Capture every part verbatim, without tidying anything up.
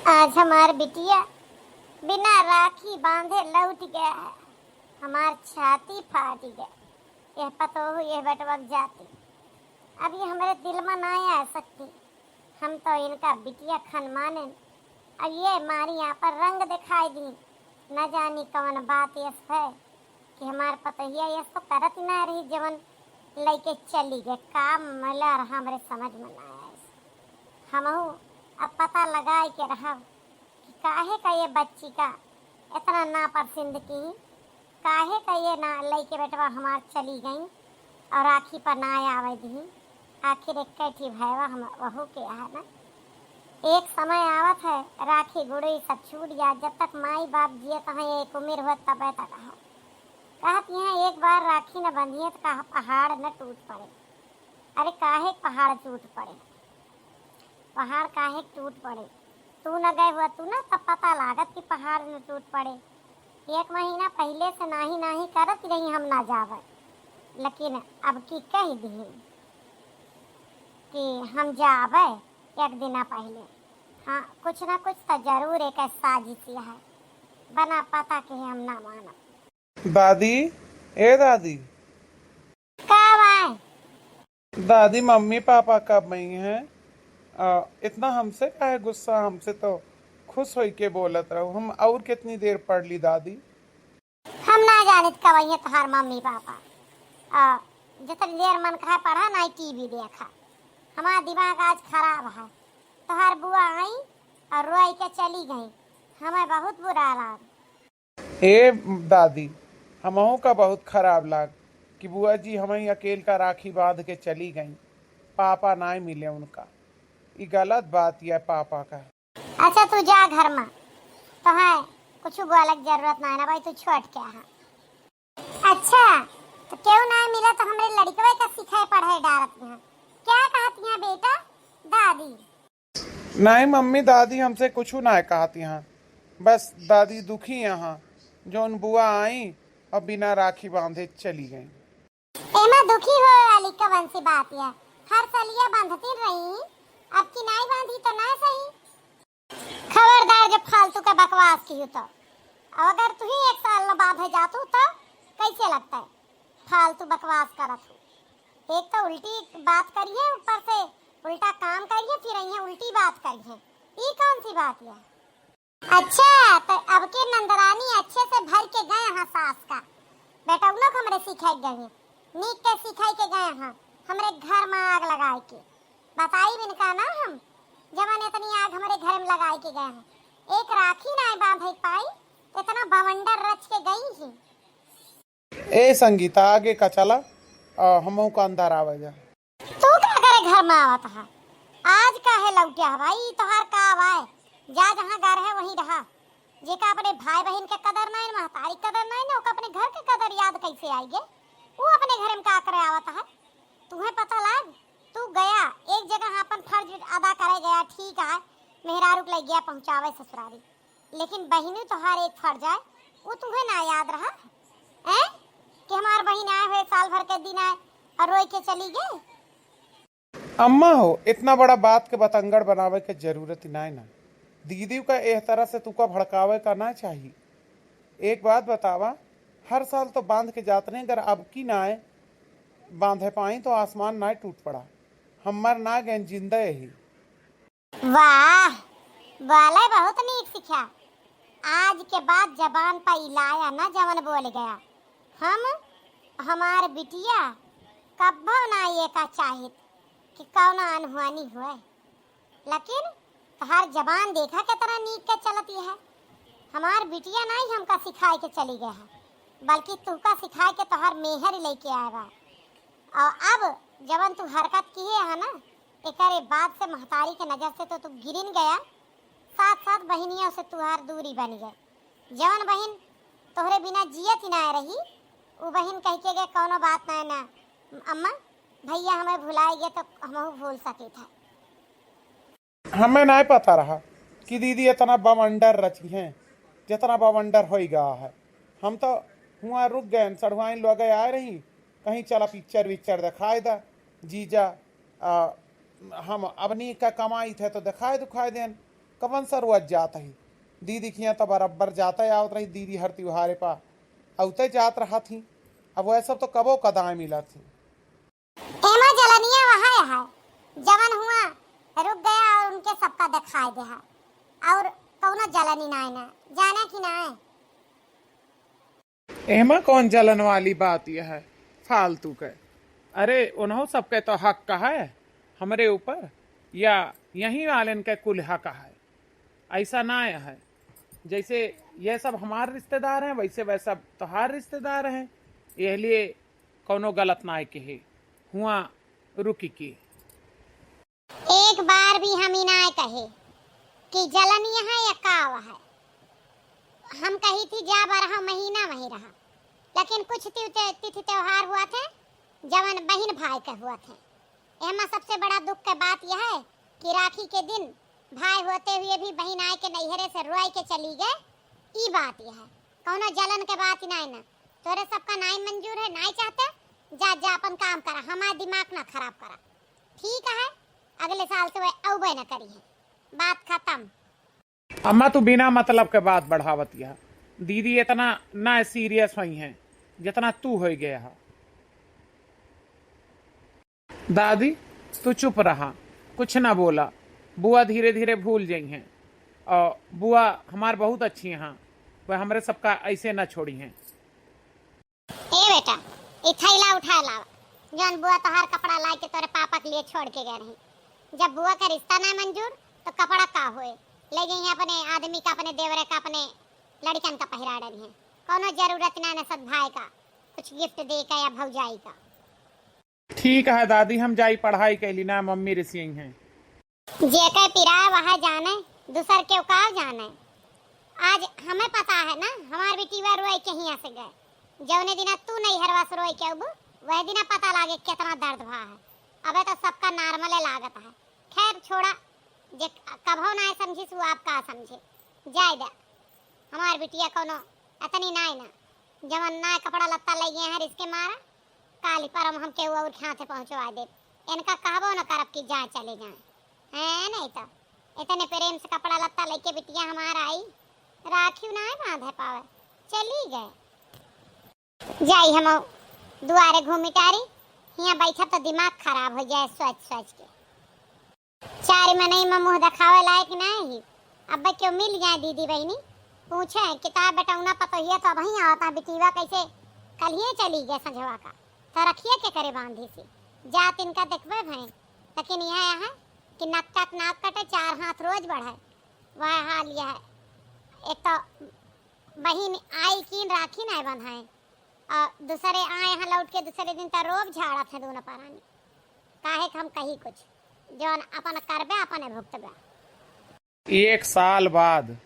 आज हमार बिटिया बिना राखी बांधे लौट गया है। हमार छाती फाट गए। यह पतोहू, यह बेटवा के जाती। अब ये हमरे दिल में ना आ सकती। हम तो इनका बिटिया खन मानेन। अब ये मारी यहाँ पर रंग दिखाई दी। न जानी कौन बात यस है कि हमार पतोहिया यस तो करत ही ना रही, जवन लइके चली गए। का मला रहा, हमरे समझ में ना आए। हमहू अब पता लगाए के रहब कि काहे का ये बच्ची का इतना नापसंद की, काहे का ये ना लइके बेटवा हमार चली गई और राखी पर ना आवे दी। आखिर एक ठी भयवा हम वहू के है ना। एक समय आवत है, राखी गुड़ी सब छूट जात। जब तक माई बाप जियत हैं, एक उम्र होत तबे तक है। कहत यहाँ एक बार राखी न बंधिए तो कहा पहाड़ न टूट पड़े। अरे काहे पहाड़ टूट पड़े? पहाड़ काहे टूट पड़े? तू न गए हुआ, तू ना तब पता लागत कि पहाड़ न टूट पड़े। एक महीना पहिले से नाही नाही करत रही हम ना जावे, लेकिन अब की कह दी कि हम जावे एक दिना पहिले। हाँ, कुछ ना कुछ तो जरूर एक साजिश है, बना पता के हम ना मानब। दादी, ए दादी। का बाय? दादी, मम्मी पापा कब आई हैं? आ, इतना हमसे काहे गुस्सा? हमसे तो खुश होई के बोलत रहो। हम और कितनी देर पढ़ ली दादी? हम ना जानित कब आई हैं तोहार मम्मी पापा। आ, जितनी देर मन कहा पढ़ा, ना टीवी देखा। हमारा दिमाग आज खराब है। तोहार बुआ आई और रोई के चली गई। हमें बहुत बुरा लाग। ए दादी, हमहू का बहुत खराब लाग कि बुआ जी हमही अकेल का राखी बांध के चली गई, पापा नाय मिले उनका। ई गलत बात या पापा का। अच्छा, तू जा घर में, तो है कुछ बोले के जरूरत ना है ना भाई, तू छोट क्या है। अच्छा, तो केहू ना मिला तो हमरे लड़कवे का सिखाए पढ़ाई डारत यहाँ। क्या कहत यहाँ बेटा? दादी। नहीं मम्मी, दादी हमसे कुछ ना कहत यहाँ, बस दादी दुखी यहाँ जौन बुआ आई और बिना राखी बांधे चली गई। एमा दुखी होए वाली कवन सी बात है? हर सलिया बांधती रही, अब की नाई बांधी तो ना सही। खबरदार जब फालतू का बकवास की हो तो, और अगर तू ही एक साल न बांधे जातू तो कैसे लगता है? फालतू बकवास करत हो। एक तो उल्टी बात करिए, ऊपर से उल्टा काम करिए, फिर ये उल्टी बात करिए। ई कौन सी बात है? अच्छा, तो अब के नंदरानी अच्छे से भर के गए हैं सास का। बेटौनो को हमरे सिखाए गए हैं, नीक के सिखाए के गए हैं, हमरे घर में आग लगाए के। बताई बिन का ना हम, जवन इतनी आग हमरे घर में लगाए के गए हैं। एक राखी ना बांधे पाई, इतना बवंडर रच के गई ही। ए संगीता, आगे का चला, आ, हमहू का अंदर आवे जा। तू का करे घर में आवत हा? आज काहे लौटे हा भाई? तोहार का आवाए? जा जहाँ घर है वहीं रहा। जेका अपने भाई बहिन के कदर नाई, महतारी कदर नाई ना, ओका अपने घर के कदर याद कैसे आई गे? वो अपने घर में का करे आवत है? तुहे पता लाग? तू गया एक जगह अपन फर्ज अदा करे गया, ठीक है, मेहरारू के ले गया पहुँचावे ससुरारी, लेकिन बहिनी तोहार एक फर्ज है, वो तुहे ना याद रहा? हैं? कि हमार बहिन आए हुए साल भर के दिन आए और रोई के चली गई। अम्मा हो, इतना बड़ा बात के बतंगड़ बनावे के जरूरत ही नाय ना। दीदी का एह तरह से तुका भड़कावे का ना चाही। एक बात बतावा, हर साल तो बांध के जात रहे, अगर अब की नाय बांधे पाई तो आसमान नाय टूट पड़ा। हम मर ना गए, जिंदा ही। वाह, बोले बहुत नीक सिखा। आज के बाद जबान पर इलाया ना जवन बोल गया। हम, हमार बिटिया कब्बो ना ये का चाहित कि कौनो अनहोनी हुए, लेकिन तोहार जबान देखा कितना नीक के चलती है। हमार बिटिया ना ही हमका सिखाए के चली गए है, बल्कि तुहका सिखाए के तोहार मेहर लेके आए बा। और अब जवन तू हरकत किहे है ना, एकरे बाद से महतारी के नजर से तो तू गिरिन गया, साथ साथ बहिनियों से तुहार दूरी बन गए। जवन बहिन तोहरे बिना जियत ही ना रही, उ बहिन कह के गए, "कौनो बात ना है ना अम्मा, भैया हमें भुलाए गए तो हमहू भूल सके था।" हमें नाय पता रहा कि दीदी इतना बवंडर रची हैं, जितना बवंडर होई गया है। हम तो हुआ रुक गए, सढ़ुआइन लोग आए रही, कहीं चला पिक्चर विक्चर दिखाए दा जीजा, आ, हम अबनी का कमाई थे तो दिखाए दुखाए देन। कवन सा रोज जात ही? दीदी खियाँ त बरब्बर जात आवत रही, दीदी हर त्योहारे पा अउते जात रहत ही। अब वह सब तो कबो कदाए मिलत ही। एमा जलनिया वह है, जवन हुआ रुक गया और उनके सबका दिखाई दे है, और कौनो जलनी नाय ना, जाने कि नाय। एमा कौन जलन वाली बात यह है, फालतू के। अरे, उन्हों सबके तो हक है हमरे ऊपर, या यहीं वालेन के कुल हक है? ऐसा ना है, जैसे ये सब हमार रिश्तेदार हैं, वैसे वह सब तोहार रिश्तेदार हैं। यह लिए कौनो गलत ना कहे, हुआ रुकी के। एक बार भी हम ई ना कहे कि जलन यहाँ या काव है। हम कही थी जा बारह महीना वहीं रहा, लेकिन कुछ ति-, ते-, तिथि त्योहार हुआ थे, जवन बहिन भाई के हुआ थे। एमा सबसे बड़ा दुख के बात यह है कि राखी के दिन भाई होते हुए भी बहिन आए के नैहरे से रोए के चली गए। ई बात यह है, कौनो जलन के बात ही नाय ना। तोरे सबका नाय मंजूर है, नाय चाहते, जा, जा अपन काम करा, हमार दिमाग ना खराब करा। ठीक है, अगले साल से वह अउबे न करी है। बात खत्म। अम्मा, तू बिना मतलब के बात बढ़ावत या। दीदी इतना ना सीरियस होई हैं जितना तू हो गया है। दादी, तू चुप रहा, कुछ ना बोला। बुआ धीरे धीरे भूल जाई हैं। और बुआ हमार बहुत अच्छी हैं, वह हमरे सबका ऐसे ना छोड़ी हैं। ए बेटा, ई थैला उठा लावा, जौन बुआ तोहार कपड़ा लाए के तोरे पापा के लिए छोड़ के गए रही। जब बुआ का रिश्ता ना मंजूर, तो कपड़ा का होए? ले जाइए अपने आदमी का, अपने देवरे का, अपने लड़कन का पहिरा डरी हैं। कौनो जरूरत ना न सद भाई का, कुछ गिफ्ट दे का या भौजाई का। ठीक है दादी, हम जाई पढ़ाई कैली ना, मम्मी रिसियई हैं। जेके पिराए वह जाने, दूसर के का जाने। आज हमें पता है ना, हमार बिटिया रोए के हियां से गए। जौने दिना तू नैहरवा से रोए के अबू, वह दिना पता लागे कितना दर्द भा है। अबे तो सबका नॉर्मले लागत है। खैर छोड़ा, जे कभो ना समझिस वो आप का समझे, जाए दे। हमार बिटिया कौनो अतनी नाय ना, जवन नाय कपड़ा लत्ता ले गए हैं रिस के मारा, काली परम हम केहू और के हाथे पहुँचवा दे। इनका कहबो न करब कि जाए चले जाए, हैं नहीं तो इतने प्रेम से कपड़ा लत्ता लेके बिटिया हमार आई, राखी नाय बांधे पावे, चली गए। जाई हम दुआरे घूमी टारी, हियाँ बैठब तो दिमाग खराब हो जाए सोच सोच के। चार मनई में मुँह देखावे लायक नाहीं ही। अब केहू मिल जाए दीदी बहिनी, पूछे, "किताब बेटौना पतोहिया तो अबहीं आवत है, बिटिया कैसे कल्हिए चली गए संझवा का, तो रखिए के करे बांधी सी, जात इनका देखबे भई।" लेकिन यह है कि नक काट नाक कटे, चार हाथ रोज बढ़े, वह हाल यह है। एक तो बहिन आई कीन राखी नाय बंधाए, और दूसरे आए हैं लौट के दूसरे दिन तो रोब झाड़त है दोनों परानी। काहे कि हम कही कुछ, जौन अपन करबे, अपने भुगतबे। एक साल बाद।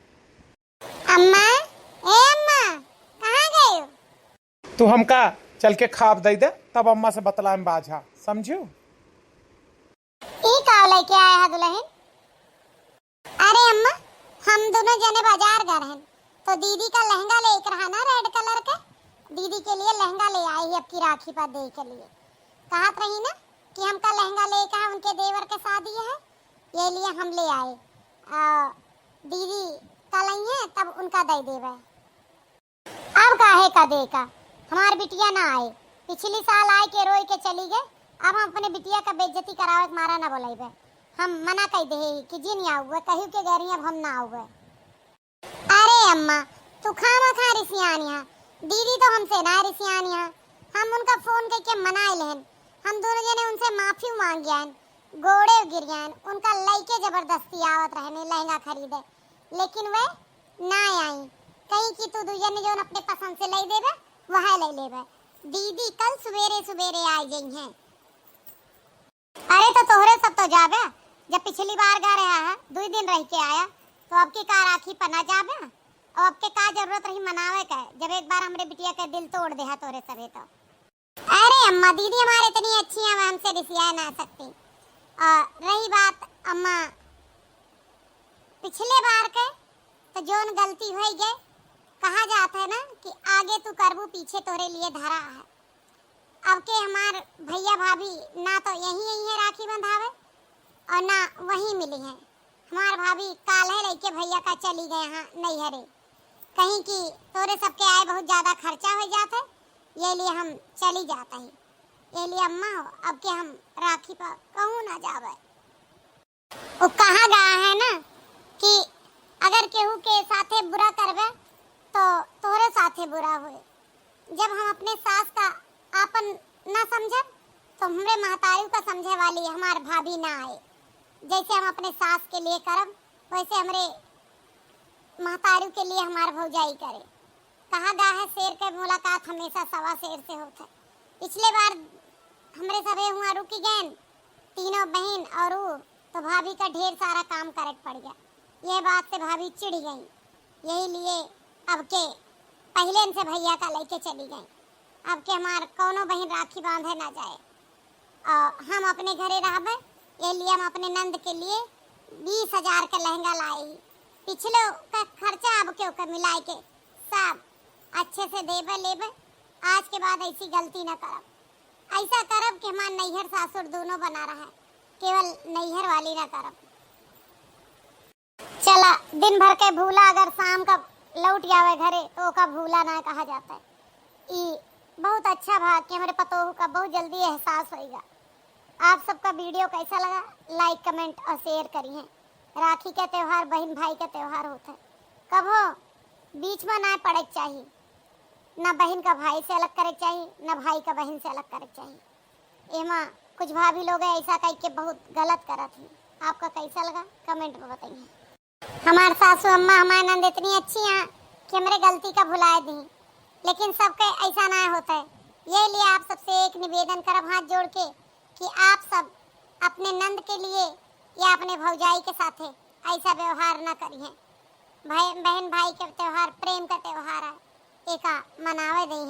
अम्मा, ए अम्मा, कहाँ गए हो? तू हमका चल के खाब दे दे, तब अम्मा से बतलाएम बाझा, समझू? ई का लेके आया है दुल्हन? अरे अम्मा, हम दोनों जने बाजार गए रहन, तो दीदी का लहंगा लेके रहा ना रेड कलर के, दीदी के लिए लहंगा ले आई ही अब की राखी पर दे के लिए। कहत रही ना कि हमका लहंगा लेके है, उनके देवर के शादी है, ये लिए हम ले आए। आ, दीदी कल आई है तब उनका दे देवे। अब काहे का दे का? हमार बिटिया ना आए, पिछली साल आए के रोई के चली गए। अब हम अपने बिटिया का बेइज्जती करावे के मारा ना बोलेबे। हम मना कह दे ही कि जिन आउबे, कहियो के गैरी अब हम ना आउबे। अरे अम्मा, तू खामा खा रिसियानी है, दीदी तो हमसे ना रिसियानी है। हम उनका फोन करके मनाए लेहन, हम दोनों जने उनसे माफी मांग गया, गोड़े गिर गया, उनका लइके जबरदस्ती आवत रहने लहंगा खरीदे, लेकिन वे ना आई। कहीं कि तू दू जने जौन अपने पसंद से ले देबे, वह ले लेबे। दीदी कल सुबेरे सुबेरे आ गई हैं। अरे तो तोहरे सब तो जाबे, जब पिछली बार गा रहा है, दो दिन रह के आया, तो अब की का राखी पर ना जाबे? और अब के का जरूरत रही मनावे के, जब एक बार हमरे बिटिया के दिल तोड़ दे है तोहरे सभे तो। अरे अम्मा, दीदी हमारे इतनी अच्छी हैं, वह हमसे रिसिया ना सकती। और रही बात अम्मा, पिछले बार के, तो जौन गलती होई गए, कहा जात है ना कि आगे तू करबू, पीछे तोरे लिए धरा है। अब के हमार भैया भाभी ना तो यहीं, यहीं है राखी बंधावे और ना वहीं मिली हैं। हमार भाभी काल्हे लइके भइया का चली गए हैं नैहरे, कहीं कि तोरे सबके आए बहुत ज्यादा खर्चा होइ जात है, ये लिए हम चली जात ही। ये लिए अम्मा हो, अब के हम राखी पर कहूँ ना जावे। वो कहा गया है ना कि अगर केहू के साथे बुरा करबे तो तोहरे साथे बुरा होए। जब हम अपने सास का आपन ना समझब तो हमरे महतारू का समझे वाली हमार भाभी ना आए। जैसे हम अपने सास के लिए करब वैसे हमरे महतारू के लिए हमार भौजाई करे। कहा गया है शेर के मुलाकात हमेशा सवा शेर से होत है। पिछले बार हमरे सभे हुआ रुकी गए तीनों बहिन और ऊ, तो भाभी का ढेर सारा काम करे के पड़ गया। यह बात से भाभी चिढ़ गई, यही लिए अब के पहले से भइया का लेके चली गई। अब के हमार कौनो बहिन राखी बांधे ना जाए और हम अपने घरे रहबे, ये लिए हम अपने नंद के लिए बीस हजार का लहंगा लाई। पिछले का खर्चा अब के ओकर मिलाए के सब अच्छे से देबे लेबे। आज के बाद ऐसी गलती ना करब। ऐसा करब कि हमार नैहर सासुर दोनों बना रहे, केवल नैहर वाली ना करब। चला, दिन भर के भूला अगर शाम का लौट जावे घरे तो ओका भूला ना कहा जाता है। ई बहुत अच्छा भा कि हमरे पतोहू का बहुत जल्दी एहसास होइगा। आप सबका वीडियो कैसा लगा, लाइक, कमेंट और शेयर करिए। राखी के त्योहार बहिन भाई के त्योहार होत है, कबो बीच में ना पड़े के चाही। ना बहिन का भाई से अलग करे के चाही, ना भाई का बहिन से अलग करे के चाही। एमा कुछ भाभी लोग ऐसा कह के बहुत गलत करत ही। आपका कैसा लगा, कमेंट में बताइए। हमार सासू अम्मा, हमार नंद इतनी अच्छी हैं कि हमरे गलती का भुलाए दी, लेकिन सबके ऐसा ना होता है। ये लिए आप सबसे एक निवेदन करब हाथ जोड़ के कि आप सब अपने नंद के लिए या अपने भौजाई के साथे ऐसा व्यवहार ना करिए। भाई, बहन भाई के त्योहार प्रेम का त्योहार है, एका मनावे दें।